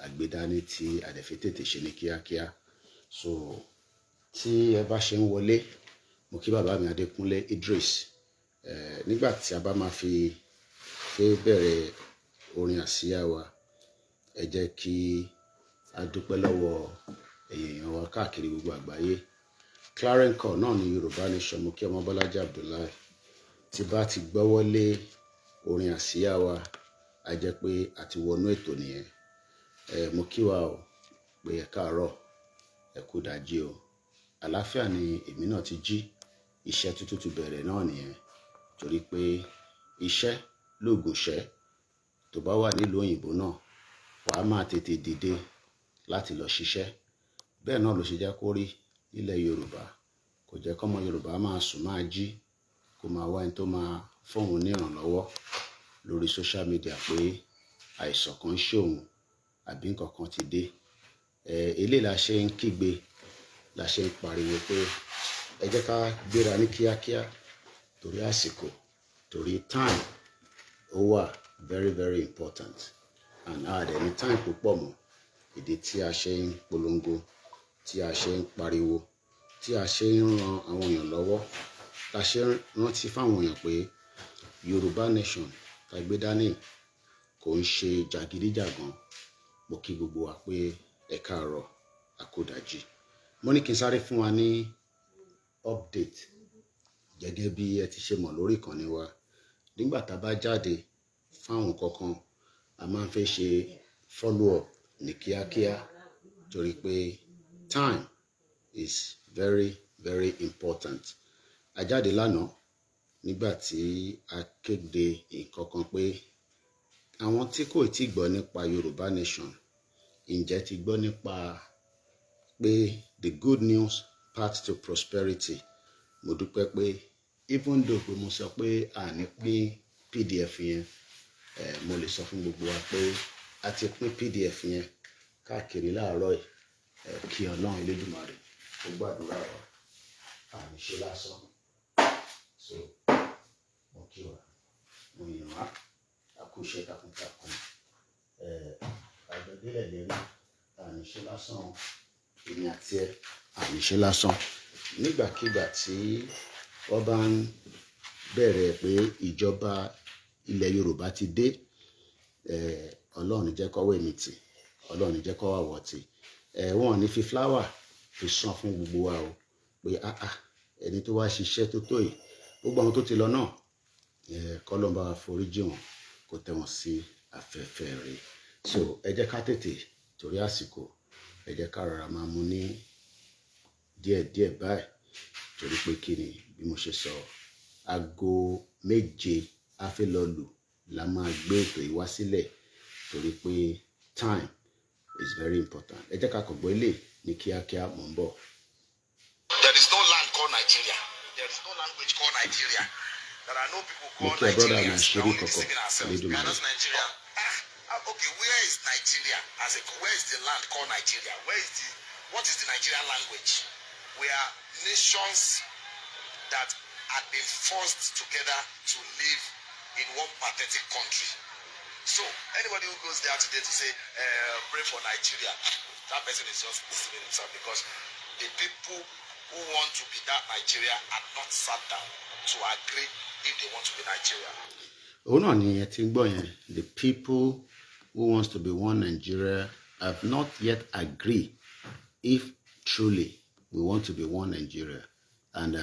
Àgbédání tí a dẹ̀ fi tètè ṣe ní kíákíá. So tí ẹ bá ṣe ń wọlé, mo kí bàbá mi Adékúnlé Idris. Nígbà tí a bá máa fi fẹ́ bẹ̀rẹ̀ orin àsíá wa, ẹ jẹ́ kí a dúpẹ́ lọ́wọ́ èèyàn wa káàkiri gbogbo àgbáyé. Clarion call náà ní Yorùbá Nation. Mo kí ọmọ Bọ́lájí Abdullahi. Tí bá ti gbọ́wọ́ lé orin àsíá wa, a jẹ́ pé a ti wọnú ètò nìyẹn. Mo kí wa o pé ẹ káàárọ̀, ẹ kú ìdájí o. Àlàáfíà ni èmi náà ti jí. Iṣẹ́ tuntun ti bẹ̀rẹ̀ náà nìyẹn. Torí pé iṣẹ́ lòògùn ìṣẹ́. Tó bá wà nílùú òyìnbó náà, wà á máa tètè dìde láti lọ ṣiṣẹ́. Bẹ́ẹ̀ náà ló ṣe jẹ́ kó rí nílẹ̀ Yorùbá. Kò jẹ́ kí ọmọ Yorùbá máa sùn máa jí, kó máa wá ẹni tó máa fún òun ní ìrànlọ́wọ́ lórí social media pé àìsàn kan ń ṣe òun àbí nǹkan kan ti dé. Eléyìí la ṣe ń kígbe, la ṣe ń pariwo pé ẹ jẹ́ ká gbéra ní kíákíá torí àsìkò, torí time ó wà very, very important, and a dẹ̀ ní time púpọ̀ mọ́. Ìdí tí a ṣe ń polongo, tí a ṣe ń pariwo, tí a ṣe ń ran àwọn èèyàn lọ́wọ́, ta ṣe ń rántí fún àwọn èèyàn pé Yorùbá Nation tá gbé dání kò ń ṣe jàgídíjàgan. Mo kí gbogbo wa pé ẹ káàárọ̀, a kú ìdájí. Mo ní kí n sáré fún wa ní update gẹ́gẹ́ bí ẹ ti ṣe mọ̀ lórí ìkànnì wa. Nígbà tá a bá jáde fún àwọn kankan, a máa ń fẹ́ ṣe follow up ní kíákíá torí pé time is very, very important. A jáde lánàá nígbà tí a kéde nǹkan kan pé àwọn tí kò tíì gbọ́ nípa Yorùbá Nation, ǹjẹ́ ti gbọ́ nípa pé the good news, path to prosperity? Mo dúpẹ́ pé even though pé mo sọ pé a ní pín PDF yẹn, mo lè sọ fún gbogbo wa pé a ti pín PDF yẹn káàkiri láàárọ̀ yìí. Kí Ọlọ́run Elédùmarè ó gbàdúrà wa, a ní ṣe lásán. So mo kí wa, mo yìn wá, a kú iṣẹ́ takuntakun. Àjọ̀délẹ̀ lérí, a ní ṣe lásán, èmi àti ẹ, a ní ṣe lásán. Nígbàkigbà tí wọ́n bá ń bẹ̀rẹ̀ pé ìjọba ilẹ̀ Yorùbá ti dé, Ọlọ́run jẹ́ kọ́wọ́ èmi tì, Ọlọ́run jẹ́ kọ́wọ́ àwọ̀ tì. Wọ́n ò ní fi flower fi san fún gbogbo wa o pé ah ah, ẹni tó wá ṣiṣẹ́ tó tó yìí, gbogbo àwọn tó ti lọ náà, k'Ọlọ́run bá wa foríjì wọn, kó tẹ́ wọn sí afẹ́fẹ́ rẹ̀. So ẹ jẹ́ ká tètè torí àsìkò, ẹ jẹ́ ká rọra máa mú ní díẹ̀díẹ̀ báyìí torí pé kí ni, bí mo ṣe sọ, aago 7 á fẹ́ lọ lù la máa gbé ètò yìí wá sílẹ̀ torí pé time is very important. Ẹ jẹ́ ká kàn gbọ́ eléyìí ní kíákíá, mò ń bọ̀. There is no land called Nigeria. There is no language called Nigeria. There are no people Mo called kí ẹ, brother mi, Nigerians. We àṣírí are only kọ̀kọ̀ deceiving ourselves. We are Elédùmarè. not Nigeria. Ah, okay, where is Nigeria? As a where is the land called Nigeria? Where is the what is the Nigerian language? We are nations that had been forced together to live in one pathetic country. So anybody who goes there today to say, "Pray for Nigeria," that person is just deceiving himself because the people who want to be that Nigeria are not sat down to agree if they want to be Nigeria. Òun náà ni ẹ ti ń gbọ́ yẹn. The people who wants to be one Nigeria have not yet agreed if truly we want to be one Nigeria. And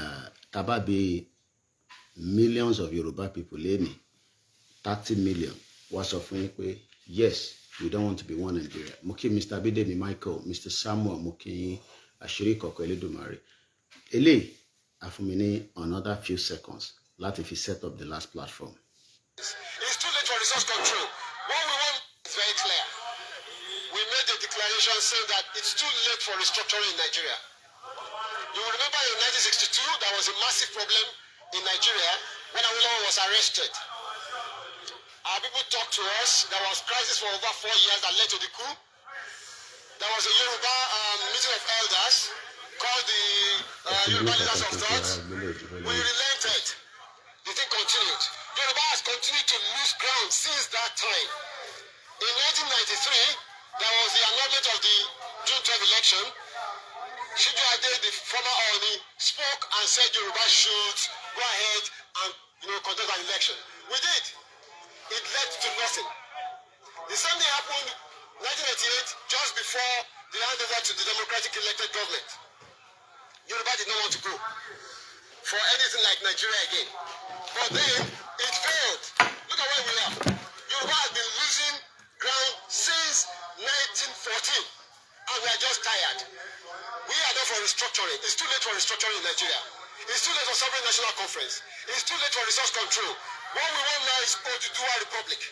tá bá bi millions of Yoruba people lẹ́nìí, 30 million wá sọ fún yín pé yes, we don't want to be one Nigeria. Mo kí Mr. Bidemi Michael, Mr. Samuel, mo kí yín, àṣírí ìkọ̀kọ̀ Elédùmarè. Eléyìí á fún mi ní another few seconds láti fi set up the last platform. It's too late for resource control. What we want is very clear. We made a declaration saying that it's too late for restructuring in Nigeria. You will remember in 1962, there was a massive problem in Nigeria when Awolowo was arrested. Our people talked to us. There was crisis for over 4 years that led to the coup. There was a Yoruba meeting of elders called the Yoruba Leaders of Thought. We relented. The thing continued. Yoruba has continued to lose ground since that time. In 1993, was the annulment of the June 12 election, Sijuade, the former Ooni, spoke and said Yoruba should go ahead and conduct an election. We did. It led to nothing. The same thing happened 1988, just before the handover to the democratic elected government. Yoruba did not want to go for anything like Nigeria again. But then it failed. Look at where we are. Yoruba has been losing ground since 1914, and we are just tired. We are not for restructuring. It's too late for restructuring in Nigeria. It's too late for Sovereign National Conference. It's too late for resource control. What we want now is Oduduwa Republic.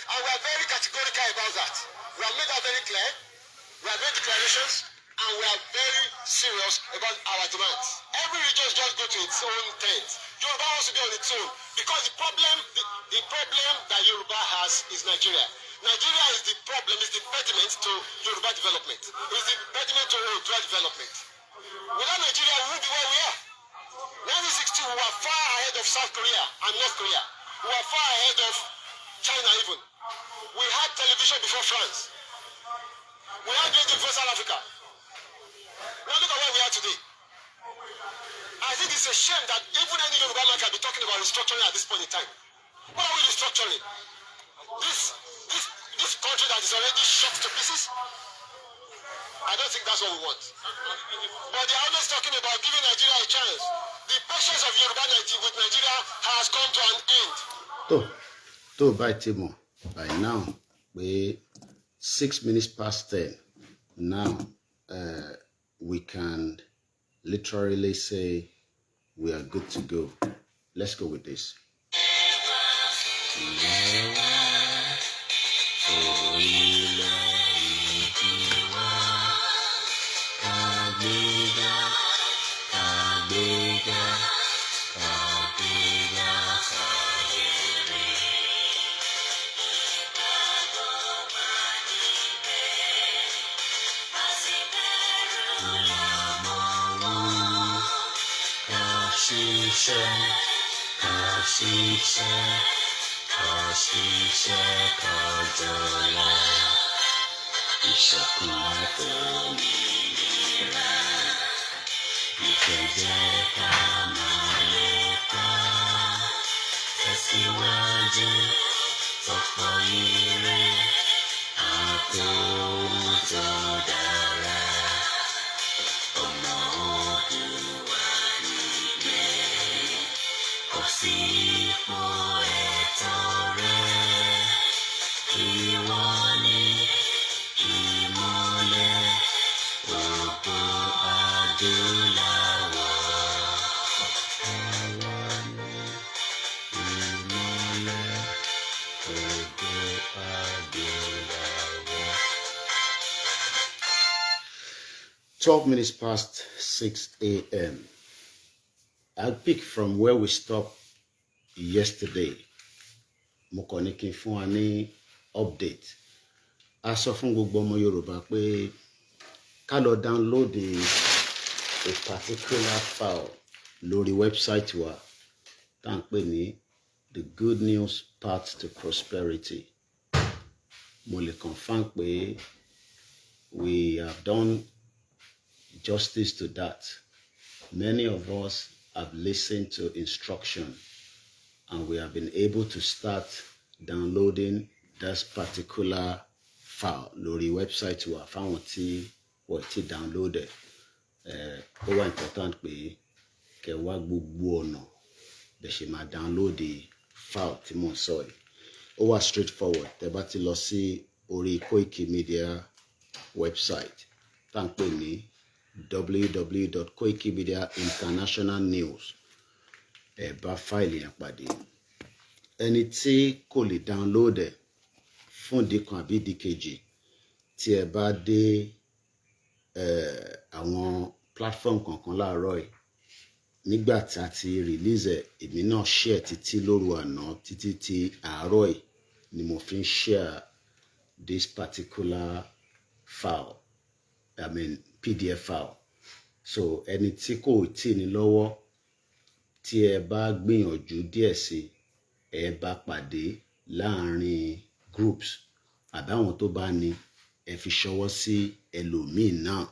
And we are very categorical about that. We have made that very clear. We have made declarations and we are very serious about our demands. Every region just go to its own tent. Yoruba wants to be on its own because the problem that Yoruba has is Nigeria. Nigeria is the problem, is the impediment to Yoruba development. Is the impediment to Oodua development. Without Nigeria, we won't be where we are. 1960, we were far ahead of South Korea and North Korea. We were far ahead of China even. We had television before France. We had radio before South Africa. Now look at where we are today. I think it's a shame that even any Yoruba man can be talking about restructuring at this point in time. What are we restructuring? This country that is already shot to pieces? I don't think that's what we want. But they are always talking about giving Nigeria a chance. The patience of Yoruba with Nigeria has come to an end. Tó o bá ti mọ̀ by now pé 10:06 now, we can literally say we are good to go. Let's go with this. Ilẹ̀ wa, orílẹ̀-èdè wa, kàgbéga, kàgbéga, kàgbéga, kàgbéga. Ká ṣiṣẹ́, ká ṣiṣẹ́, ká ṣiṣẹ́, ká jọlá. Ìṣọ̀kan àtòmìnira. Ìfẹ́ jẹ́ ká máa lépa. Tẹ̀síwájú tọ̀pọ̀ ire àtòhun tó dára. Ọmọ Oòduà dìde. Kò sí ipò ẹ̀tọ́ rẹ. Ìwọ ni ìmọ́lẹ̀ gbogbo adúláwọ̀. Àwa ni ìmọ́lẹ̀ gbogbo adúláwọ̀. 6:12 a.m. I'll pick from where we stopped yesterday. Mo kàn ní kí n fún wa ní update. A sọ fún gbogbo ọmọ Yorùbá pé ká lọ download a particular file lórí website wa tá à ń pè ní The Good News Path to Prosperity. Mo lè confirm pé we have done justice to that. Many of us have listened to instruction and we have been able to start downloading this particular file lórí website wa. Fáwọn tí wọ́n ti download ẹ̀, ó wà important pé kẹ́ wá gbogbo ọ̀nà bẹ̀ ṣe máa download file tí mò ń sọ yìí. Ó wà straightforward. Tẹ́ bá ti lọ sí orí Koiki Media website tá à ń pè ní www.koikimedia international news, ẹ bá fáìlì yẹn pàdé. Ẹni tí kò lè download ẹ̀ fún ìdí kan àbí ìdí kejì, tí ẹ bá dé àwọn platform kankan láàárọ̀ yìí nígbà tí a ti release ẹ̀, èmi náà share títí lóru àná, títí tí àárọ̀ yìí ni mo fi ń share this particular file, I mean PDF file. So ẹni tí kò tí ní lọ́wọ́, tí ẹ bá gbìyànjú díẹ̀ sí, ẹ bá pàdé láàárín groups àbí àwọn tó bá ní. Ẹ fi ṣọwọ́ sí ẹlòmíì náà,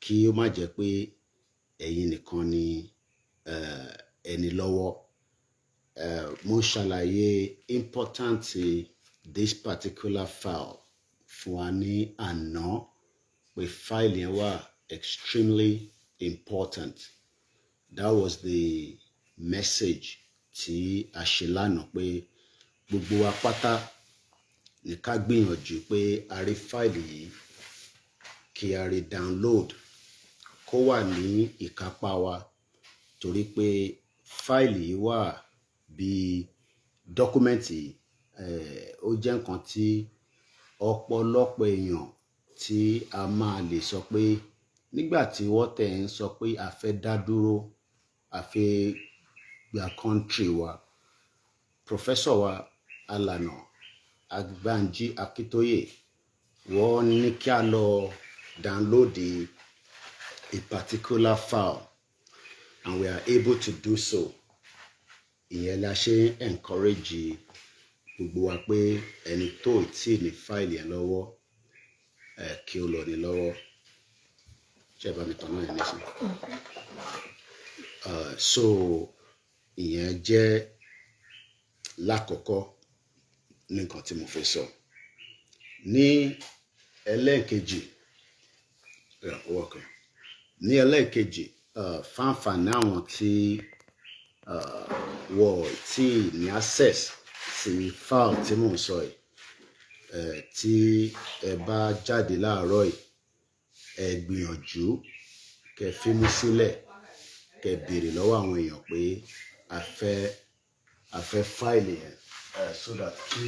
kí ó má jẹ́ pé ẹ̀yin nìkan ni ẹni lọ́wọ́. Mo ṣàlàyé important this particular file fún wa ní àná pé file yẹn wà extremely important. That was the message tí a ṣe lánàá, pé gbogbo wa pátá ní ká gbìyànjú pé a rí file yìí, kí a rí download, kó wà ní ìkápá wa, torí pé file yìí wà bí document. Ó jẹ́ nǹkan tí ọ̀pọ̀lọpọ̀ èèyàn tí a máa lè sọ pé nígbà tí wọ́n tẹ̀ ń sọ pé a fẹ́ dá dúró, a fẹ́ gba country wa, Professor wa Alànà Banji Akíntóyè, wọ́n ní kí a lọ download a particular file, and we are able to do so. Ìyẹn la ṣe ń encourage gbogbo wa pé ẹni tó tí ní file yẹn lọ́wọ́ ẹ, kí ó lọ ní lọ́wọ́. Ṣé ẹ bá mi tàn náà yẹn nísìn? So ìyẹn jẹ́ lákọ̀ọ́kọ́ ní nǹkan tí mo fẹ́ sọ. Ní ẹlẹ́ẹ̀kejì, ní ẹlẹ́ẹ̀kejì, fáǹfààní àwọn tí wọ́n tí ní access sí file tí mò ń sọ yìí, tí ẹ bá jáde láàárọ̀ yìí, ẹ gbìyànjú kẹ́ fímú sílẹ̀, kẹ́ béèrè lọ́wọ́ àwọn èèyàn pé a fẹ́ file yẹn, so that kí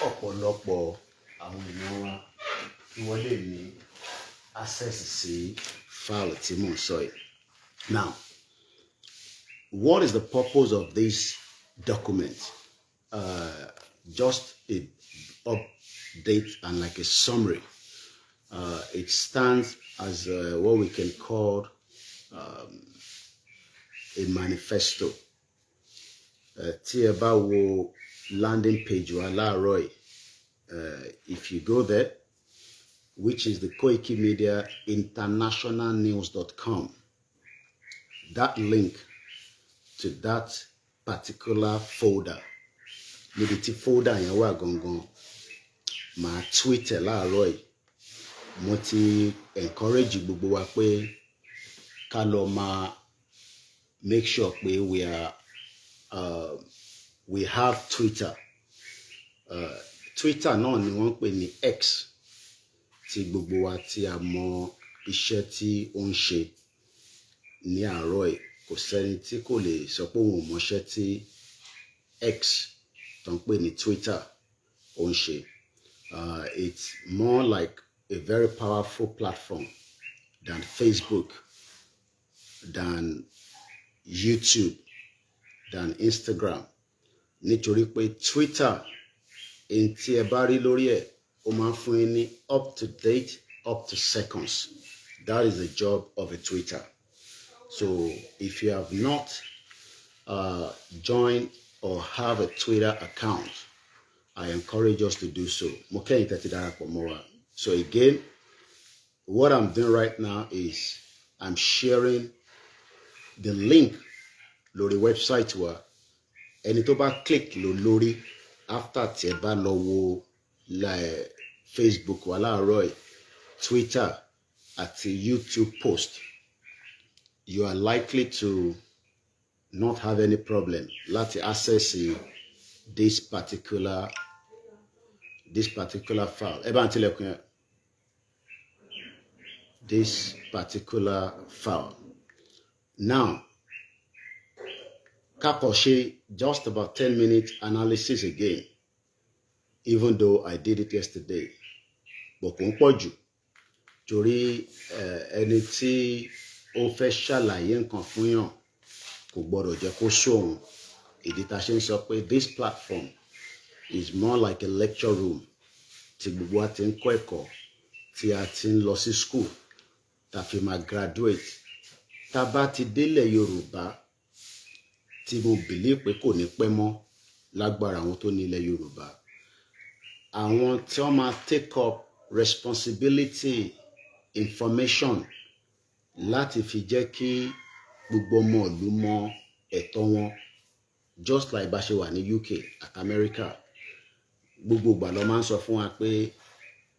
ọ̀pọ̀lọpọ̀ àwọn èèyàn wa kí wọ́n lè ní access sí file tí mò ń sọ yìí. Now, what is the purpose of this document? Just a update and like a summary. It stands as what we can call a manifesto. Tí ẹ bá wo landing page wa láàárọ̀ yìí, if you go there, which is the Koiki Media International News.com, that link to that particular folder, níbi tí folder yẹn wà gangan, màá tweet ẹ̀ láàárọ̀ yìí. Mo ti encourage gbogbo wa pé ká lọ máa make sure pé we have Twitter. Twitter náà ni wọ́n ń pè ní X, tí gbogbo wa tí a mọ iṣẹ́ tí ó ń ṣe ní àárọ̀ yìí. Kò sẹ́ni tí kò lè sọ pé òun ò mọṣẹ́ tí X tó ń pè ní Twitter ó ń ṣe. It's more like a very powerful platform than Facebook, than YouTube, than Instagram, nítorí pé Twitter, èyí tí ẹ bá rí lórí ẹ̀, ó máa ń fún yín ní up to date, up to seconds. That is the job of a Twitter. So if you have not joined or have a Twitter account, I encourage us to do so. Mo kẹ́yìn tẹ́tí darapọ̀ mọ́ wa. So again, what I'm doing right now is I'm sharing the link lórí website wa. Ẹni tó bá click lọ lórí after tí ẹ bá lọ wo Facebook wa láàárọ̀ yìí, Twitter àti YouTube post, you are likely to not have any problem láti access this particular file. Ẹ bá ń tilẹ̀kùn yẹn. This particular file. Now, ká kàn ṣe just about 10 minute analysis again, even though I did it yesterday, but kò ń pọ̀ jù, torí ẹni tí ó fẹ́ ṣàlàyé nǹkan fún yàn kò gbọ́dọ̀ jẹ́ kó sóhun. Ìdí tá a ṣe ń sọ pé this platform is more like a lecture room tí gbogbo wa ti ń kọ́ ẹ̀kọ́, tí a ti ń lọ sí school, tá a fi máa graduate. Tá a bá ti délẹ̀ Yorùbá, tí mo believe pé kò ní pẹ́ mọ́ lágbára àwọn tó ní ilẹ̀ Yorùbá. Àwọn tí wọ́n máa take up responsibility information láti fi jẹ́ kí gbogbo ọmọ ìlú mọ ẹ̀tọ́ wọn, just like bá ṣe wà ní UK àti America. Gbogbo ìgbà ló máa ń sọ fún wa pé,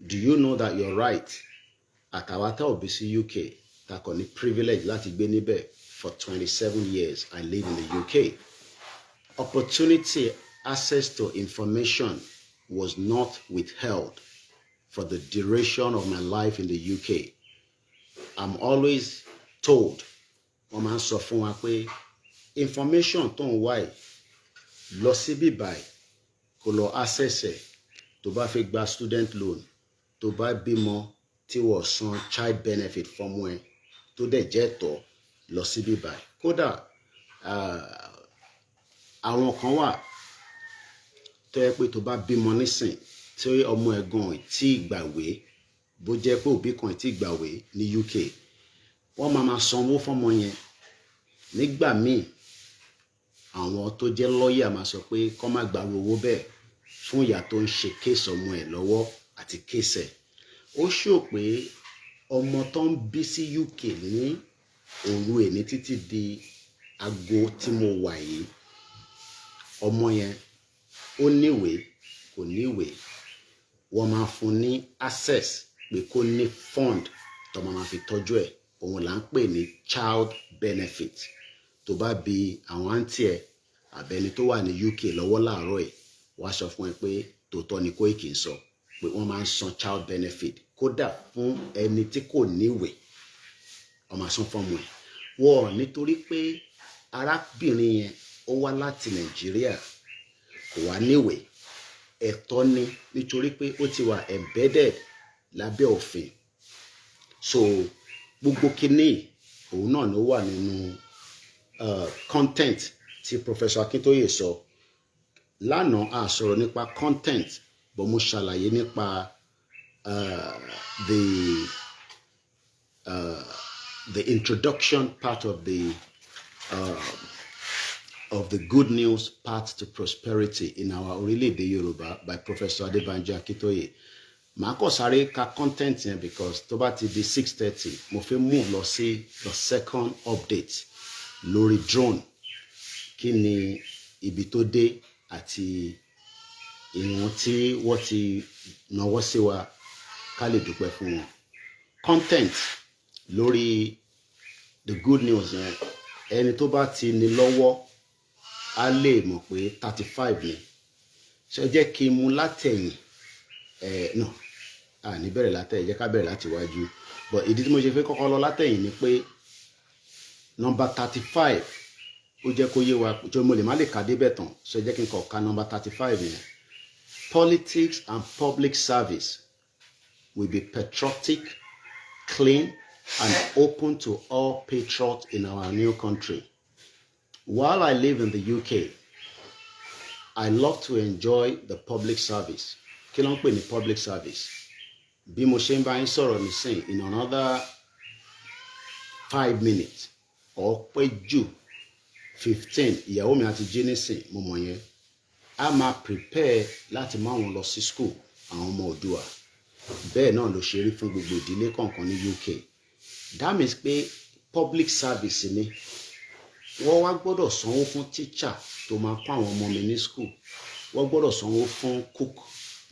"Do you know that you're right?" Àtàwọn tá ò bí sí UK, ta kò ní privilege láti gbé níbẹ̀. For 27 years I live in the UK. Opportunity, access to information was not withheld for the duration of my life in the UK. I'm always told, wọ́n máa ń sọ fún wa pé information tó ń wá yìí, lọ síbí báyìí kó lọ access ẹ̀. Tó bá fi gba student loan, tó bá bímọ tí wọ́n san child benefit fọ́mọ ẹ tó dẹ̀ jẹ́ ẹ̀tọ́, lọ síbí báyìí. Kódà àwọn kan wà tó yẹ pé tó bá bímọ nísìn, tí ọmọ ẹ̀ gan tí gbàwé, bó jẹ́ pé òbí kan tí gbàwé ní UK, wọ́n máa ma sanwó fọ́mọ yẹn. Nígbà míì, àwọn tó jẹ́ lọ́ọ̀yà máa sọ pé kó má gbàrú owó bẹ́ẹ̀ fún ìyá tó ń ṣe case ọmọ ẹ̀ lọ́wọ́ àti case ẹ̀. Ó ṣò pé ọmọ tó ń bí sí UK ní òru èní títí di aago tí mo wà yìí, ọmọ yẹn, ó níwèé, kò níwèé, wọ́n máa fún ní access pé kó ní fund tó máa fi tọ́jú ẹ̀. Òun là ń pè ní child benefit. Tó bá bi àwọn àǹtí ẹ̀ àbẹni tó wà ní UK lọ́wọ́ láàárọ̀ ẹ̀, wàá sọ fún ẹ pé tòótọ́ ni Koiki ń sọ pé wọ́n máa ń san child benefit, kódà fún ẹni tí kò níwèé, wọ́n máa san fọ́mọ ẹ̀ wọ́n. Nítorí pé arábìnrin yẹn, ó wá láti Nàìjíríà, kò wá níwèé, ẹ̀tọ́ ni, nítorí pé ó ti wà embedded lábẹ́ òfin. So gbogbo kinní òun náà ló wà nínú content tí Professor Akintoye sọ lánàá. A sọ̀rọ̀ nípa content, but mo ṣàlàyé nípa the introduction part of the good news, Path to Prosperity in our orílẹ̀-èdè Yorùbá by Professor Adebanji Akintoye. Màá kàn sáré ka content yẹn because tó bá ti di 6:30, mo fẹ́ move lọ sí the second update lórí drone, kí ni ibi tó dé àti ìwọ̀n tí wọ́n ti náwó sí wa, ká lè dúpẹ́ fún wọn. Content lórí the good news yẹn, ẹni tó bá ti ní lọ́wọ́ á lè mọ̀ pé 35 ni. Ṣe jẹ́ kí n mú látẹ̀yìn ẹ̀ no, à ní bẹ̀rẹ̀ látẹ̀yìn, jẹ́ ká bẹ̀rẹ̀ láti wájú. But ìdí tí mo ṣe fẹ́ kọ́kọ́ lọ látẹ̀yìn ni pé number 35, ó jẹ́ kó yé wa jọ, mo lè má lè kà débẹ̀ tán. Ṣe jẹ́ kí n kàn ka number 35 yẹn. Politics and public service will be patriotic, clean and open to all patriots in our new country. While I live in the UK, I love to enjoy the public service. Kí ló ń pè ní public service? Bí mo ṣe ń bá yín sọ̀rọ̀ nísìn, in another 5 minutes or pẹ́ jù 15, ìyàwó mi àti jí nísìn, mo mọ̀ yẹn, a máa prepare láti mú àwọn lọ sí school, àwọn ọmọ Oòduà. Bẹ́ẹ̀ náà ló ṣe rí fún gbogbo ìdílé kọ̀ọ̀kan ní UK. That means pé public service ni. Wọ́n wá gbọ́dọ̀ sanwó fún teacher tó máa kọ́ àwọn ọmọ mi ní school, wọ́n gbọ́dọ̀ sanwó fún cook.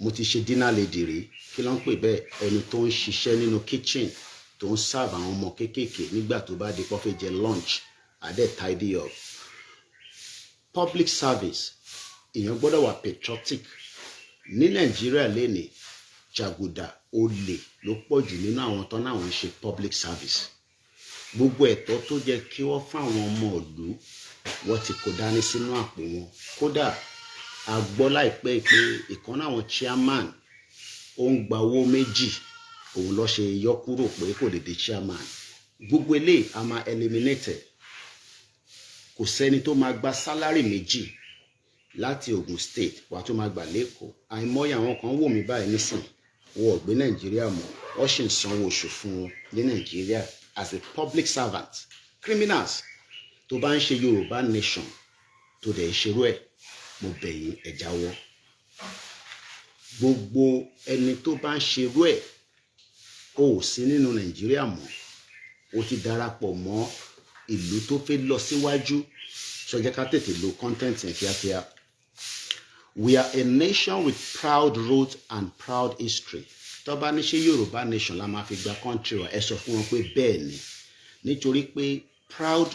Mo ti ṣe dinner lady rí. Kí ló ń pè bẹ́ẹ̀? Ẹni tó ń ṣiṣẹ́ nínú kitchen, tó ń serve àwọn ọmọ kéékèèké nígbà tó bá di pé jẹ lunch, adé tidy up. Public service, èèyàn gbọ́dọ̀ wà patriotic. Ní Nàìjíríà lénìí, jàgùdà, olè ló pọ̀ jù nínú àwọn tán náà ń ṣe public service. Gbogbo ẹ̀tọ́ tó jẹ́ kí wọ́n fún àwọn ọmọ ìlú, wọ́n ti kó dání sínú àpò wọn. Kódà a gbọ́ láìpẹ́ pé ìkan náà, àwọn chairman, ó ń gba owó méjì, òun lọ ṣe yọ kúrò pé kò lè di chairman. Gbogbo eléyìí a máa eliminate. Kò sẹ́ni tó máa gba salary méjì láti Ogun State wàá tó máa gbà lẹ́kọ̀ọ́. Àìmọye àwọn kan wò mí báyìí nísìn, wọn ò gbé Nàìjíríà mọ́, wọ́n sì ń sanwó oṣù fún wọn ní Nàìjíríà as a public servant. Criminals. Tó bá ń ṣe Yorùbá nation, tó dẹ̀ ń ṣerú ẹ̀, mo bẹ̀ yín, ẹ jáwọ́. Gbogbo ẹni tó bá ń ṣerú ẹ̀, o ò sí nínú Nàìjíríà mọ́, o ti darapọ̀ mọ́ ìlú tó fẹ́ lọ síwájú. Ṣó jẹ́ ká tètè lo content yẹn kíákíá. We are a nation with proud roots and proud history. Tó bá ní ṣe Yorùbá nation la máa fi gba country wa, ẹ sọ fún wọn pé bẹ́ẹ̀ ni, nítorí pé proud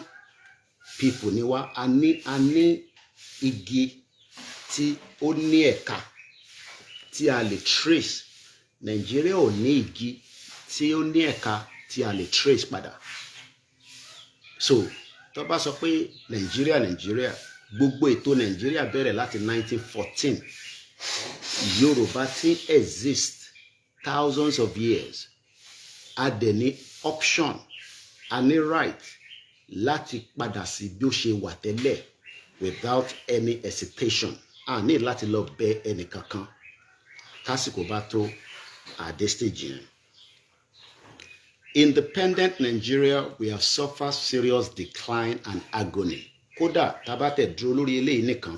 people ni wá. A ní igi tí ó ní ẹ̀ka tí a lè trace. Nàìjíríà ò ní igi tí ó ní ẹ̀ka tí a lè trace padà. So tó bá sọ pé Nàìjíríà, Nàìjíríà, gbogbo ètò Nàìjíríà bẹ̀rẹ̀ láti 1914. Yorùbá ti exist thousands of years. A dẹ̀ ní option, a ní right láti padà sí bí ó ṣe wà tẹ́lẹ̀ without any hesitation. A ní láti lọ bẹ ẹnì kankan. Tásìkò bá tó àdé stage yẹn. Independent Nigeria, we have suffered serious decline and agony. Kódà tá bá tẹ̀ dúró lórí eléyìí nìkan,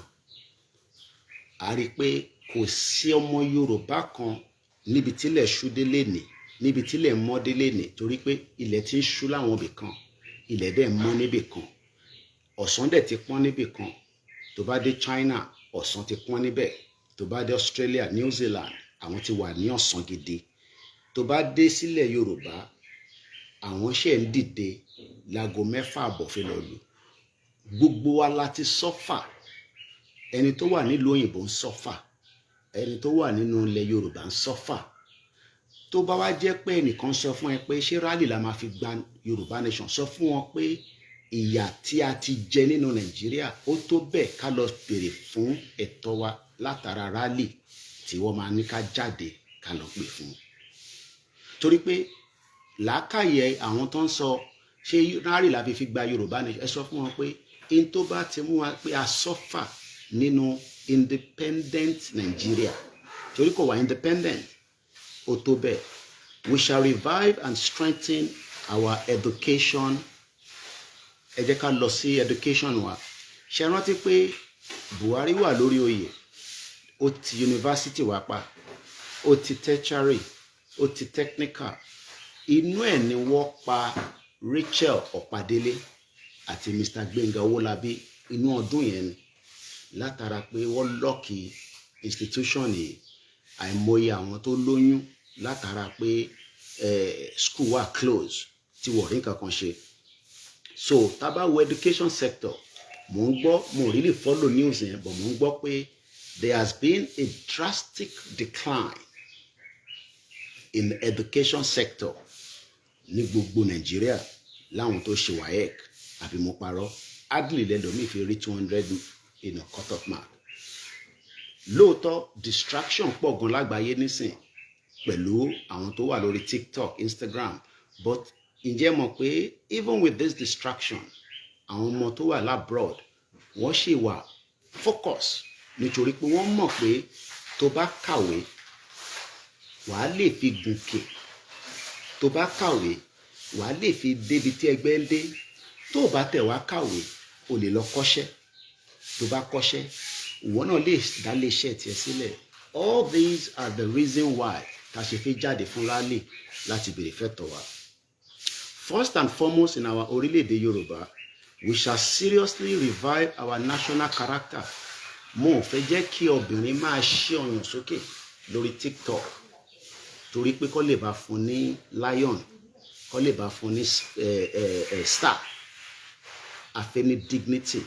a rí i pé kò sí ọmọ Yorùbá kan níbi tílẹ̀ ṣú délé nì, níbi tílẹ̀ mọ́ délé nì, torí pé ilẹ̀ ti ń ṣú láwọn ibì kan, ilẹ̀ dẹ̀ mọ́ níbì kan, ọ̀sán dẹ̀ ti pọ́n níbì kan. Tó bá dé China, ọ̀sán ti pọ́n níbẹ̀. Tó bá dé Australia, New Zealand, àwọn ti wà ní ọ̀sán gidi. Tó bá dé sílẹ̀ Yorùbá, àwọn ṣe ń dìde láago 6:30 fi lọ lù. Gbogbo wa la ti suffer. Ẹni tó wà nílùú òyìnbó ń suffer, ẹni tó wà nínú ilẹ̀ Yorùbá ń suffer. Tó bá wá jẹ́ pé ẹnìkan sọ fún ẹ pé ṣé rally la máa fi gba Yorùbá nation, sọ fún wọn pé ìyà tí a ti jẹ nínú Nàìjíríà, ó tó bẹ́ẹ̀ ká lọ béèrè fún ẹ̀tọ́ wa látara rally tí wọ́n máa ní ká jáde ká lọ pè fún. Torí pé làákàyè àwọn tó ń sọ ṣé rally la fi gba Yorùbá nation, ẹ sọ fún wọn pé in tó bá ti mú wa pé a suffer nínú independent Nigeria, torí kò wá independent, ó tó bẹ́ẹ̀. We shall revive and strengthen our education. Ẹ jẹ́ ká lọ sí education wa. Ṣe rántí pé Buhari wà lórí oyè, ó ti yunifásitì wa pa, ó ti tertiary, ó ti technical. Inú ẹ̀ ni wọ́n pa Rachel Ọ̀pádélé àti Mr. Gbẹ́ngà Owólabí inú ọdún yẹn ni, látara pé wọ́n lock institution yìí. Àìmọye àwọn tó lóyún látara pé school wà close tí wọ́n rí nǹkan kan ṣe. So tá bá wo education sector, mò ń gbọ́, mo really follow news yẹn, but mò ń gbọ́ pé there has been a drastic decline in the education sector ní gbogbo Nàìjíríà láwọn tó ṣe WAEC. Àbí mo parọ́? Hardly lẹ́lòmíì fi rí 200 in a cut off mark. Lóòótọ́, distraction pọ̀ gan lágbàáyé nísìn pẹ̀lú àwọn tó wà lórí TikTok, Instagram, but ǹjẹ́ mọ̀ pé even with this distraction, àwọn ọmọ tó wà l'abroad, wọ́n ṣì wà focus, nítorí pé wọ́n mọ̀ pé tó bá kàwé, wàá lè fi gùnkè. Tó bá kàwé, wàá lè fi débi tí ẹgbẹ́ ń dé. Tó o bá tẹ̀ wá kàwé, o lè lọ kọ́ṣẹ́. Tó bá kọ́ṣẹ́, ìwọ náà lè dá lé iṣẹ́ tiẹ̀ sílẹ̀. All these are the reason why ta ṣe fi jáde fún rally láti béèrè fẹ́tọ̀ wa. First and foremost, in our orílẹ̀-èdè Yorùbá, we shall seriously revive our national character. Mo ò fẹ́ jẹ́ kí obìnrin máa ṣí ọyàn sókè lórí TikTok torí pé kó lè bá fún ní lion, kó lè bá fún ní star. A fẹ́ ní dignity.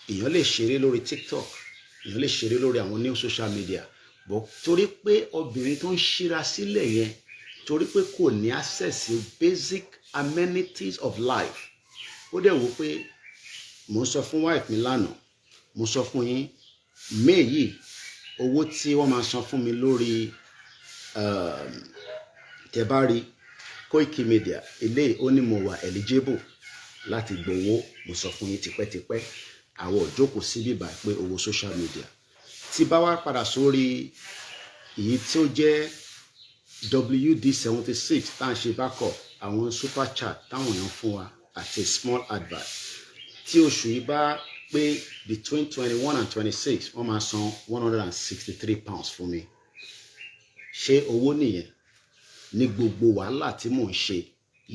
Èèyàn lè ṣeré lórí TikTok, èèyàn lè ṣeré lórí àwọn new social media, but torí pé obìnrin tó ń ṣíra sílẹ̀ yẹn, torí pé kò ní access sí basic amenities of life, ó dẹ̀ wò pé, mo ń sọ fún wife mi lánàá, mo sọ fún yín, May yìí, owó tí wọ́n máa san fún mi lórí tẹ́ bá rí Koiki Media eléyìí, ó ní mo wà eligible láti gbowó. Mo sọ fún yín tipẹ́tipẹ́, àwọn ò jókòó sí bíbá pé owó social media tí bá wá padà sórí èyí tí ó jẹ́ WD 76 tá à ń ṣe backup, àwọn super chat táwọn èèyàn fún wa àti small advert, tí oṣù yìí bá pé between 21 and 26, wọ́n máa san £163 fún mi. Ṣé owó nìyẹn? Ní gbogbo wàhálà tí mò ń ṣe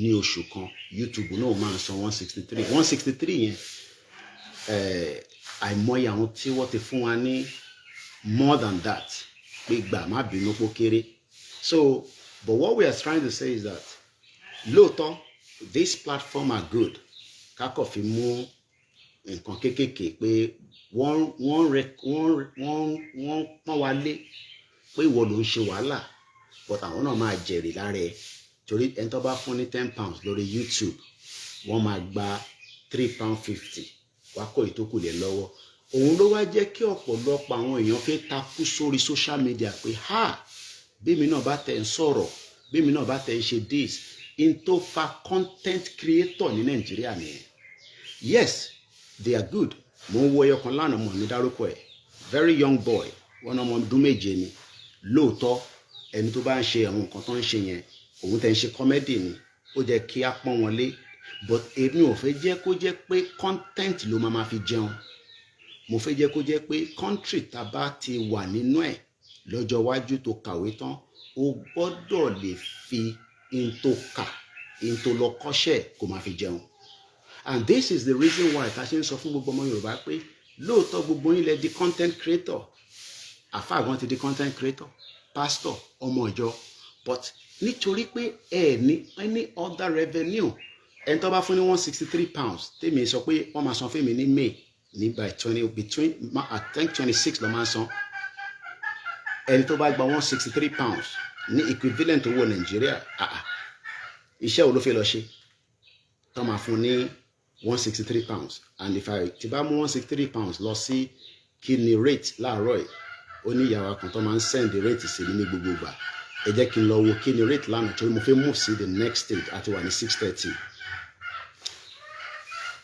ní oṣù kan, YouTube náà máa ń san 163, 163 yẹn. Àìmọye àwọn tí wọ́n ti fún wa ní more than that pé gbà má bínú pó kéré. So, but what we are trying to say is that lóòótọ́, this platform are good, kákọ̀ fi mú nǹkan kéékèèké pé wọ́n rẹ wọ́n pọ́n wa lé pé ìwọ ló ń ṣe wàhálà, but àwọn náà máa jèrè lára ẹ, torí ẹni tó bá fún ní £10 lórí YouTube, wọ́n máa gba £3.50, wá kó ìtókù lé lọ́wọ́. Òun ló wá jẹ́ kí ọ̀pọ̀lọpọ̀ àwọn èèyàn fẹ́ takú sórí social media pé ha, bími náà bá tẹ̀ ń sọ̀rọ̀, bími náà bá tẹ̀ ń ṣe this in tó fa content creator ní Nàìjíríà nìyẹn. Yes, they are good. Mo ń wo ẹyọ kan lánàá, mo ní dárúkọ ẹ, very young boy, wọn ọmọ ọdún 7 ni. Lóòótọ́, ẹni tó bá ń ṣe àwọn nǹkan tó ń ṣe yẹn, òun tẹ̀ ń ṣe comedy ni, ó jẹ́ kí á pọ́n wọn lé, but èmi ò fẹ́ jẹ́ kó jẹ́ pé content ló máa ma fi jẹun. Mo fẹ́ jẹ́ kó jẹ́ pé country tá a bá ti wà nínú ẹ̀ lọ́jọ́ iwájú, tó kàwé tán, o gbọ́dọ̀ lè fi in tó kà, in tó lọ kọ́ṣẹ́, kó máa fi jẹun. And this is the reason why ta ṣe ń sọ fún gbogbo ọmọ Yorùbá pé lóòótọ́, gbogbo yín lẹ di content creator, àfáà gan ti di content creator, pastor, ọmọ ìjọ, but nítorí pé ẹ ní any other revenue, ẹni tó bá fún ní £163, tèmi sọ pé wọ́n máa san fún mi ní May ní by 20, between, I think 26 ló máa ń san. Ẹni tó bá gba £163 ní equivalent owó Nàìjíríà, iṣẹ́ wo ló fẹ́ lọ ṣe tó máa fún ní £163? And if I ti bá mú £163 lọ sí, kí ni rate láàárọ̀ yìí? Ó ní ìyàwó kan tó máa ń send rate sí mi ní gbogbo ìgbà. Ẹ jẹ́ kí n lọ wo kí ni rate lánàá, torí mo fẹ́ move sí the next stage. Àti wà ní 6:30.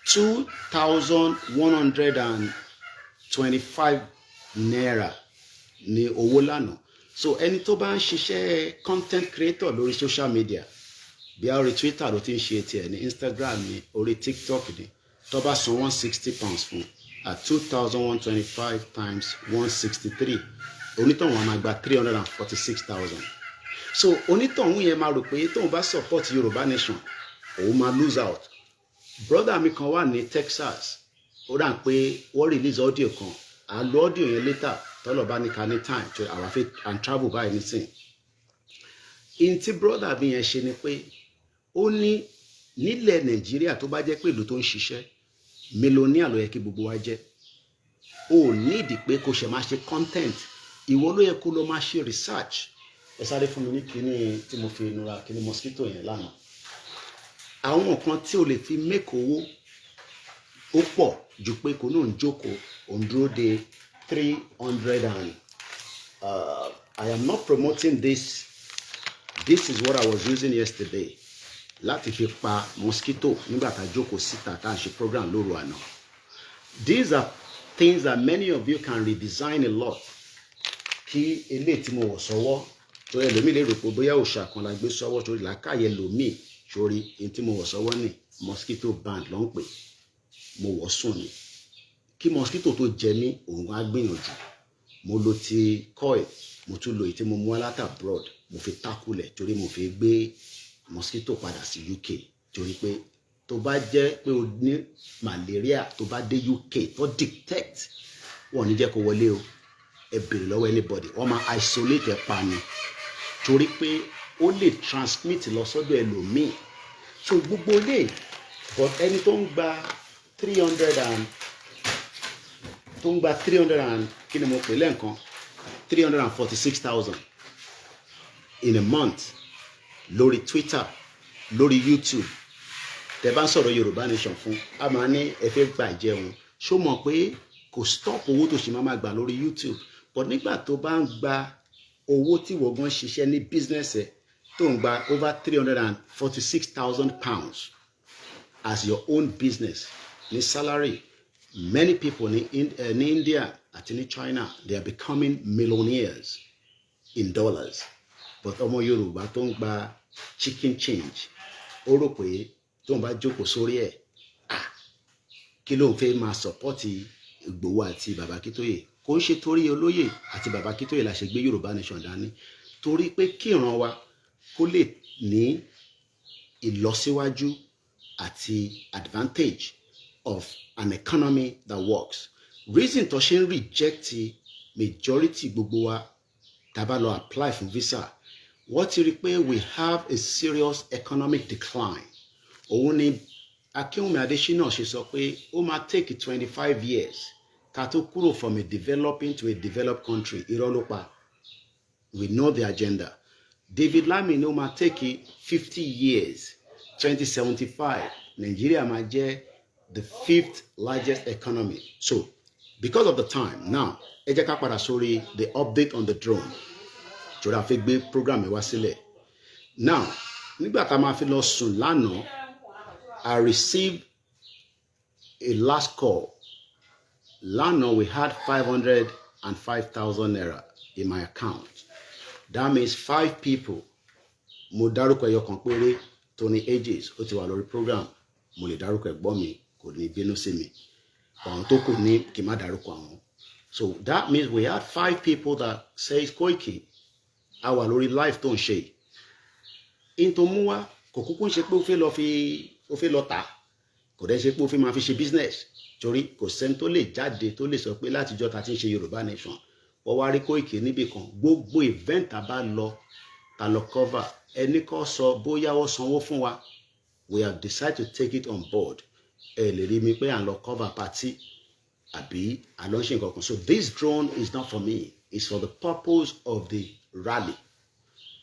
₦2,125 ní owó lánàá. So ẹni tó bá ń ṣiṣẹ́ content creator lórí social media, bí a orí Twitter ló ti ń ṣe tiẹ̀, ní Instagram, ní orí TikTok, ní tó bá san £160 fún at 2,125 times 163, onítọ̀hún á máa gba 346,000. So onítọ̀hún yẹn máa rò pé tóun bá support Yorùbá nation, òun máa lose out. Brother mi kan wà ní Texas, ó dà pé wọ́n release audio kan. À lo audio yẹn later, tọ́lọ̀ bá ní ká ní time tó àwa fẹ́ and travel báyìí nísìn. In tí brother mi yẹn ṣe ni pé ó ní nílẹ̀ Nàìjíríà, tó bá jẹ́ pé ìlú tó ń ṣiṣẹ́, millionaire ló yẹ kí gbogbo wa jẹ́. O nídìí pé kó ṣe máa ṣe content, ìwọ ló yẹ kó lọ máa ṣe research. Ẹ sáré fún mi ní kíní tí mo fi nura, kíní mosquito yẹn lánàá. Àwọn nǹkan tí o lè fi make owó ó pọ̀ ju pé kò náà ń jókòó, òun dúró de 300 and I am not promoting this. This is what I was using yesterday láti fi pa mosquito nígbà tá a jókòó síta tá a ṣe program lóru àná. These are things that many of you can redesign a lot. Kí eléyìí tí mo wọ̀ sọ́wọ́, torí ẹlòmíì lè rò pé bóyá òòṣà kan la gbé sọ́wọ́, torí làákàyè ẹlòmíì sórí èyí tí mo wọ̀ sọ́wọ́ ní mosquito band ló ń pè. Mo wọ̀ sùn ni, kí mosquito tó jẹ mí, òun á gbìyànjú. Mo lo ti coil, mo tún lo èyí tí mo mú wá láti abroad, mo fi tákùlẹ̀ torí mo fi gbé mosquito padà sí UK, torí pé tó bá jẹ́ pé o ní malaria, tó bá dé UK, tó detect, wọn ò ní jẹ́ kó wọlé o. Ẹ bèrè lọ́wọ́ anybody, wọ́n máa isolate ẹ pa ni, torí pé ó lè transmit lọ sọ́dọ̀ ẹlòmíì. So gbogbo lè, but ẹni tó ń gba 300 and tó ń gba 300 and, kí ni mo pè lẹ́ǹkan, 346,000 in a month lórí Twitter, lórí YouTube, tẹ́ bá ń sọ̀rọ̀ Yorùbá nation fún a, máa ní ẹ fẹ́ gbà jẹun. Ṣó mọ̀ pé kò stop owó tó ṣì máa máa gbà lórí YouTube? But nígbà tó bá ń gba owó tí wọ́n gan ṣiṣẹ́ ní business ẹ̀, tó ń gba over £346,000 as your own business ní salary, many people ní India àti ní China, they are becoming millionaires in dollars. But ọmọ Yorùbá tó ń gba chicken change, ó rò pé tóun bá jókòó sórí ẹ̀, ah, kí ló ń fẹ́ máa support Ìgbòho àti bàbá Akíntóyè? Kò ń ṣe torí olóyè àti bàbá Akíntóyè la ṣe gbé Yorùbá nation dání. Torí pé kí ìran wa kó lè ní ìlọsíwájú àti advantage of an economy that works. Reason tó ṣe ń reject majority gbogbo wa tá a bá lọ apply fún visa, wọ́n ti rí i pé we have a serious economic decline. Òun ni Akínwùmí Adésínà ṣe sọ pé ó máa take 25 years ká tó kúrò from a developing to a developed country. Irọ́ ló pa. We know the agenda. David Lammy ní ó máa take 50 years, 2075, Nigeria máa jẹ́ the fifth largest economy. So because of the time now, ẹ jẹ́ ká padà sórí the update on the drone, torí a fẹ́ gbé program ẹ wá sílẹ̀ now. Nígbà tá a máa fi lọ sùn lánàá, I received a last call. Lánàá we had 505,000 naira in my account. That means five people. Mo dárúkọ ẹyọ kan péré, Tony Ages, ó ti wà lórí program. Mo lè dárúkọ ẹ̀gbọ́n mi, kò ní bínú sí mi. Àwọn tó kù ní kí n má dárúkọ àwọn. So that means we had five people that says, "Koiki, a wà lórí live tó ń ṣe in tó mú wá." Kò kúkú ń ṣe pé ó fẹ́ lọ fi, ó fẹ́ lọ tà, kò dẹ́ ṣe pé ó fẹ́ máa fi ṣe business, torí kò sẹ́ni tó lè jáde tó lè sọ pé látijọ́ ta ti ń ṣe Yorùbá Nation, wọ́n wá rí Koiki níbì kan. Gbogbo event tá a bá lọ, ta lọ cover, ẹni kọ́ sọ bóyá wọ́n sanwó fún wa. We have decided to take it on board. Ẹ lè rí mi pé à ń lọ cover party àbí à lọ ṣe nǹkan kan. So this drone is not for me, it's for the purpose of the rally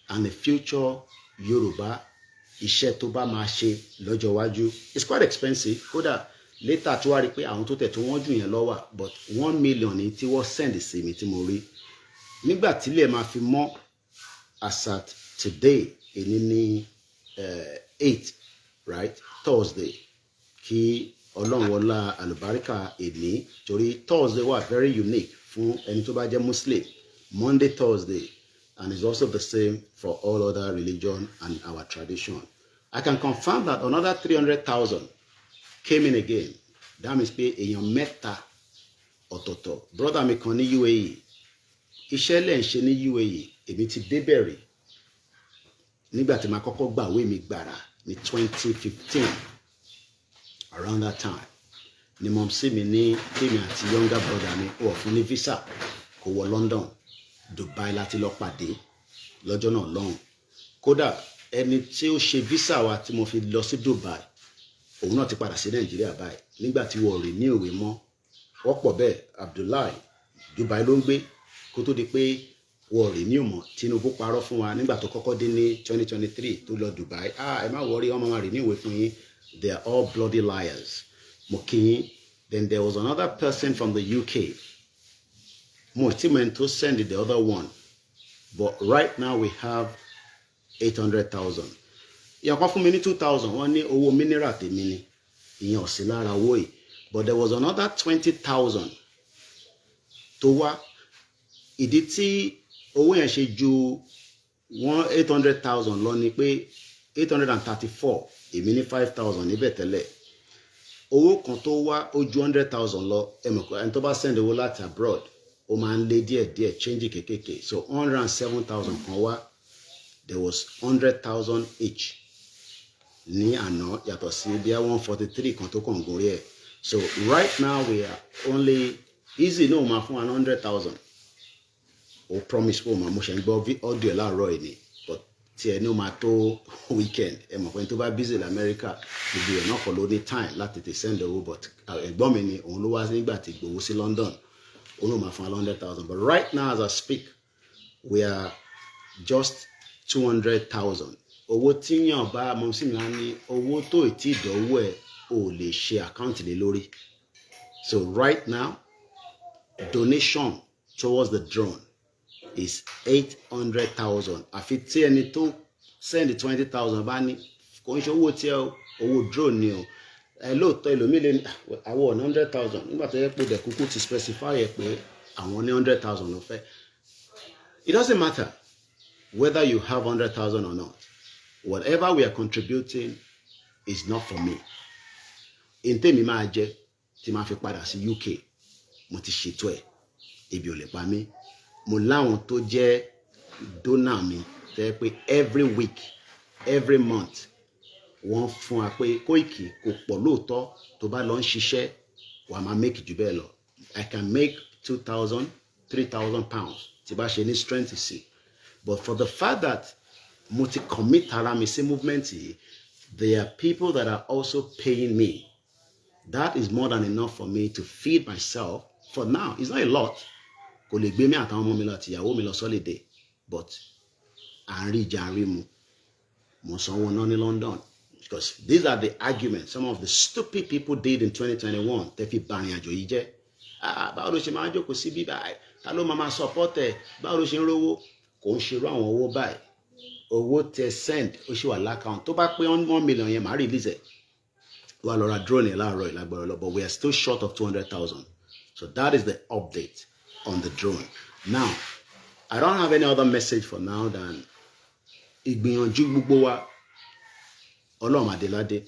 and the future Yorùbá, iṣẹ́ tó bá máa ṣe lọ́jọ́ iwájú. It's quite expensive. Kódà later tó wá rí i pé àwọn tó tẹ̀ tó wọ́n jù yẹn lọ wà, but 1 million ní tí wọ́n send sí mi tí mo rí nígbà tílẹ̀ máa fi mọ́. As at today, èní ní 8, right, Thursday. Kí Ọlọ́run wọlá àlùbáríkà èní, torí Thursday wà very unique fún ẹni tó bá jẹ́ Muslim, Monday, Thursday, and it's also the same for all other religion and our tradition. I can confirm that another 300,000 came in again. That means pé èèyàn mẹ́ta ọ̀tọ̀ọ̀tọ̀. Brother mi kan ní UAE, iṣẹ́ lẹ̀ ń ṣe ní UAE. Èmi ti débẹ̀ rí nígbà tí màá kọ́kọ́ gbàwé mi gbàrà ní 2015. Around that time ni mumsy mi ní kémi àti younger brother mi wọ̀ fún ní visa kó wọ London. Dubai láti lọ pàdé lọ́jọ́ náà lọ́hùn. Kódà ẹni tí ó ṣe visa wa tí mo fi lọ sí Dubai, òun náà ti padà sí Nàìjíríà báyìí nígbà tí wọ́n rí ní òwe mọ́. Wọ́pọ̀ bẹ́ẹ̀. Abdullahi, Dubai ló ń gbé kó tó di pé wọ́n rí ní òmọ̀. Tinubu parọ́ fún wa nígbà tó kọ́kọ́ dé ní 2023 tó lọ Dubai. "Ah, ẹ má worry, wọ́n máa rí ní ìwé fún yín." They are all bloody liars. Mo kí yín. Then there was another person from the UK. Mo ti mọ̀ tó send the other one, but right now we have 800,000. Ìyẹn kan fún mi ní 2,000, wọ́n ní owó mineral tèmi ni ìyẹn, ò sí lára owó yìí. But there was another 20,000 tó wá. Ìdí tí owó yẹn ṣe ju one 800,000 lọ ni pé 834, èmi ní 5,000 níbẹ̀ tẹ́lẹ̀. Owó kan tó wá, ó ju 100,000 lọ. Ẹ mọ̀ pé ẹni tó bá send owó láti abroad, ó máa ń lé díẹ̀ díẹ̀, change kékèké. So 107,000 kan wá. There was 100,000 each ní àná, yàtọ̀ sí bí 143 kan tó kàn gorí ẹ̀. So right now we are only easy náà máa fún wa 100,000. Ó promise pé ó máa, mo ṣe ń gbọ́ audio ẹ̀ láàárọ̀ ẹ̀ ni, but tí ẹ ní ó máa tó weekend. Ẹ mọ̀ pé tó bá busy lamẹ́ríkà, gbogbo ẹ̀ náà kọ́ ló ní time láti tètè send owó. But ẹ̀gbọ́n mi ni, òun ló wá nígbà tí gbowó sí London, òun ló máa fún wa 100,000. But right now, as I speak, we are just 200,000. Owó tíyàn bá mọ̀ sí mi á ní owó tó ì tí ìdánwò ẹ̀ ò lè ṣe àkáǹtì lé lórí. So right now, donation towards the drone is 800,000. Àfi tí ẹni tó send 20,000 bá ní kò ń ṣe owó tí ẹ, owó drone ni o. Ẹ lóòótọ́, ẹlòmíì lè ní àwọn ọ̀nà 100,000 nígbà tó yẹ pé dẹ̀ kúkú ti specify ẹ pé àwọn ní 100,000 ló fẹ́. It doesn't matter whether you have 100,000 or not. Whatever we are contributing is not for me. Ntẹ́mi máa jẹ tí máa fi padà sí UK, mo ti ṣètò ẹ̀. Ebi ò lè pa mí. Mo láwọn tó jẹ́ Donor mi tẹ́ pé every week, every month, wọ́n fún wa pé Koiki, kò pọ̀ lóòótọ́, tó bá lọ ń ṣiṣẹ́, wàá máa make jù bẹ́ẹ̀ lọ. I can make 2,000, £3,000 tí bá ṣe ní strength sí, but for the fact that mo ti commit ara mi sí movement yìí, there are people that are also paying me. That is more than enough for me to feed myself for now. It's not a lot, kò lè gbé mi àtàwọn ọmọ mi lọ àti ìyàwó mi lọ holiday, but à ń rí jẹ, à ń rí mu. Mo sanwó náà ní London, because these are the arguments some of the stupid people did in 2021 tẹ́ fi ba ìrìn àjò yìí jẹ́. Ah, báwo ló ṣe máa ń jókòó sí bíbá? Ta ló máa support ẹ? Báwo ló ṣe ń rówó? Kò ń ṣerú àwọn owó báyìí. Owó tẹ send, ó ṣì wà l'account. Tó bá pé 1 million yẹn, màá release ẹ̀, wà lọ ra drone yẹn láàárọ̀ ìlágbára lọ, but we are still short of 200,000. So that is the update on the drone. Now, I don't have any other message for now than ìgbìyànjú gbogbo wa. Ọlọ́run adéládé,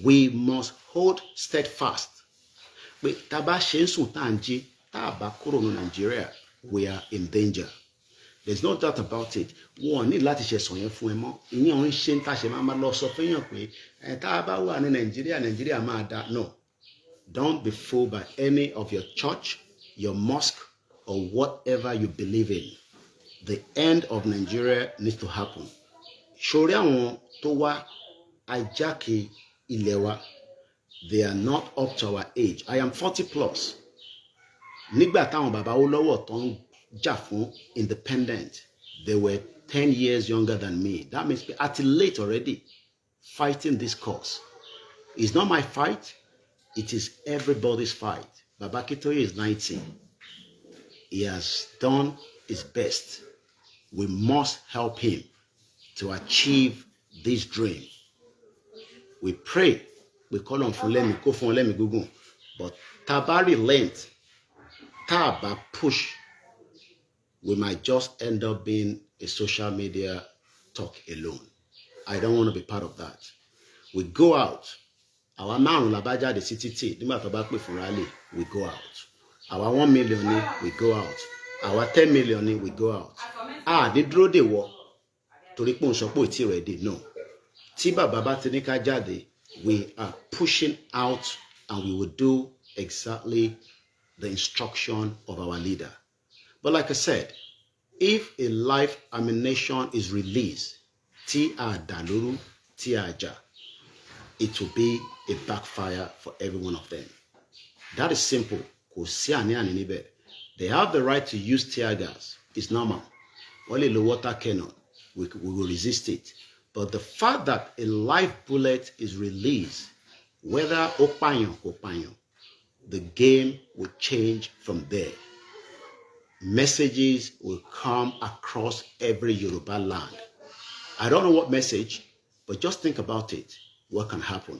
we must hold steadfast pé tá a bá ṣe ń sùn, tá à ń jí, tá a bá kúrò ní Nàìjíríà, we are in danger. There is no doubt about it. Wọn ní láti ṣe sàn yẹn fún ẹ mọ́. Ìyẹn ò ń ṣe ń tàṣe máa lọ sọ fẹ́yàn pé ẹ tá a bá wà ní Nàìjíríà, Nàìjíríà máa da. No, don't be fooled by any of your church, your mosque or whatever you believe in. The end of Nigeria needs to happen. Sórí àwọn tó wá ajáke ilẹ̀ wa, they are not up to our age. I am 40 plus. Nígbà táwọn bàbá Awólọ́wọ̀ tó ń jà fún independent, they were 10 years younger than me. That means at late already fighting this cause. It's not my fight, it is everybody's fight. Baba Akintoye is 90. He has done his best. We must help him to achieve this dream. We pray, we call on fún lẹ́mìí, kó fún ọ lẹ́mìí gígùn, but tá a bá relent, tá a bá push, we might just end up being a social media talk alone. I don't want to be part of that. We go out. Àwa márùn la bá jáde sí títì nígbà tó bá pè fún rally, we go out. Àwa 1 million ni, we go out. Àwa 10 million ni, we go out. A ní dúró dè wọ torí pé òun sọ pé ò tí ready. No, tí bàbá bá ti ní ká jáde, we are pushing out and we will do exactly the instruction of our leader. But like I said, if a live ammunition is released, tí a dà lóru, tí a jà, it will be a backfire for every one of them. That is simple. Kò sí àní-àní níbẹ̀. They have the right to use tear gas. It's normal. Wọ́n lè lo water cannon. We will resist it. But the fact that a live bullet is released, whether ó pààyàn kò pààyàn, the game will change from there. Messages will come across every Yoruba land. I don't know what message, but just think about it. What can happen?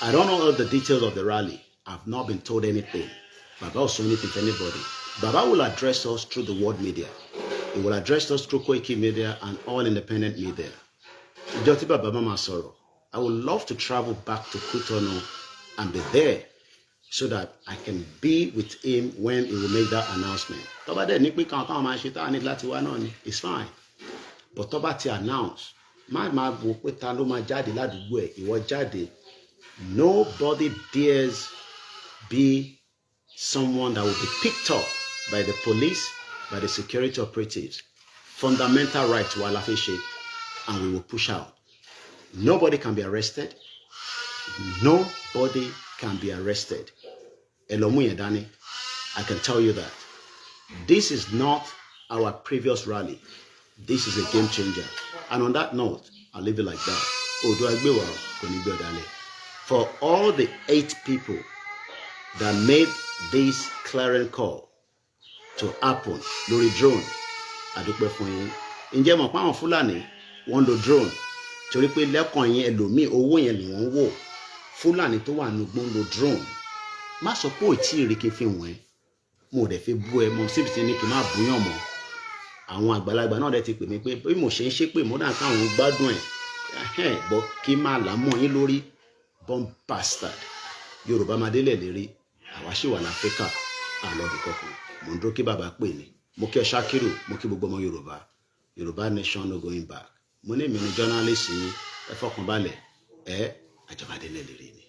I don't know all the details of the rally. I've not been told anything. Baba will say anything to anybody. Baba will address us through the world media. He will address us through Koiki Media and all independent media. Ìjọ tí bàbá máa sọ̀rọ̀, I would love to travel back to Cotonou and be there so that I can be with him when he will make that announcement. Tó bá dẹ̀ ní pé káwọn táwọn máa ṣe táwọn ní láti wá náà ni, it's fine. But tó bá ti announce, má máa wò pé ta ló máa jáde ládùúgbò ẹ̀, ìwọ jáde. Nobody dares be someone that will be picked up by the police, by the security operatives. Fundamental rights wa la fi ṣe, and we will push out. Nobody can be arrested. Nobody can be arrested. Ẹ lọ mú yẹn dání. I can tell you that. This is not our previous rally. This is a game changer. And on that note, I'll leave it like that. Oòduà gbè wá, kò ní gbé ọ̀dàlẹ̀. For all the eight people that made this clarion call to happen lórí drone, àdúpẹ́ fún yín. Ǹjẹ́ mọ̀ pé àwọn Fúlàní wọ́n ń lo drone? Torí pé lẹ́kàn yín, ẹlòmíì, owó yẹn ni wọ́n ń wò. Fúlàní tó wà nugbó ń lo drone. Má sọ pé ò tí ì rí kí n fi wọ̀n ẹ́. Mo dẹ̀ fi bú ẹ mọ síbi tí ní kí n má búyàn mọ́. Àwọn àgbàlagbà náà dẹ̀ ti pè mí pé bí mo ṣe ń ṣépè mọ́ dà káwọn gbádùn ẹ̀ bọ́ kí n máa là mọ́ yín lórí. Born bastard. Yorùbá máa délẹ̀ lérí. Àwa ṣì wà láfíríkà, àlọ́bì kankan. Mò ń dúró kí bàbá pè ní. Mo kí ẹ Ṣakiru, mo kí gbogbo ọmọ Yorùbá. Yorùbá nation, no going back. Mo ní èmi ní journalist yín. Ẹ fọkàn balẹ̀, ẹ àjọmọdé lè rí ni.